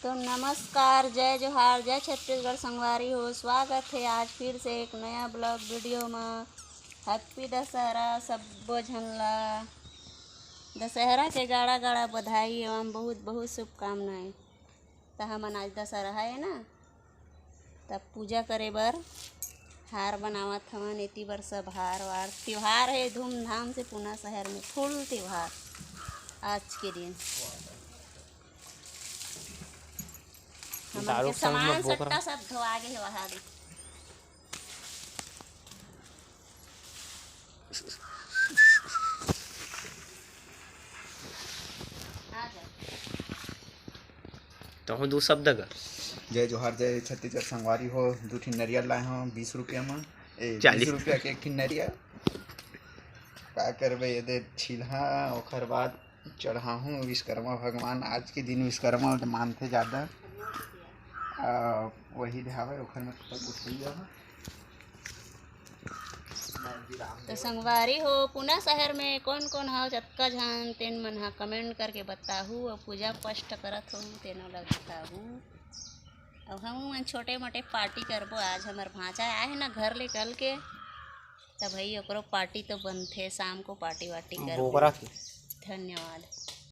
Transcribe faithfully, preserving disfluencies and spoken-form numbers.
तो नमस्कार, जय जोहार, जय छत्तीसगढ़ संगवारी हो। स्वागत हे आज फिर से एक नया vlog video म। Happy दशहरा सब्बो झन ला। दशहरा के गाड़ा गाड़ा बधाई एवं बहुत बहुत शुभकामनाएं। त हमन आज दशहरा हे ना, तब पूजा करे बर हार बनावत हवन। एती बर सब हार वार, त्योहार हे धूमधाम से पूना शहर में, full त्योहार आज के दिन। हमन दारू के के संग में सामान बोकरा। सट्टा सब धोआ गे हे वहाँ दे। आ जा। तहूँ दू शब्द गा। जय जोहार, जय छत्तीसगढ़ संगवारी हो। दू ठिन नरियर लाए हव बीस रुपया म, ए, चालीस। बीस रुपया के एक ठिन नरियर। का करबे, ये दे छिलहा, ओखर बाद चढ़ाहूँ विश्वकर्मा भगवान। आज के दिन विश्वकर्मा ल मानथे जादा। आ, वही ले हावय, ओखर में तो कुछ होई जावा। तो संगवारी हो, पूना शहर में कौन कौन हव, जतका झन तेन मन ह comment करके बताहू, अउ पूजा पाठ करत हो तेनो ला बताहू। अउ हमू मन छोटे मोटे party करबो। आज हमर भांचा आए हे ना घर ले कल के, त भाई ओकरो party तो बनथे, शाम को party वार्टी करबो। बोकरा के। धन्यवाद।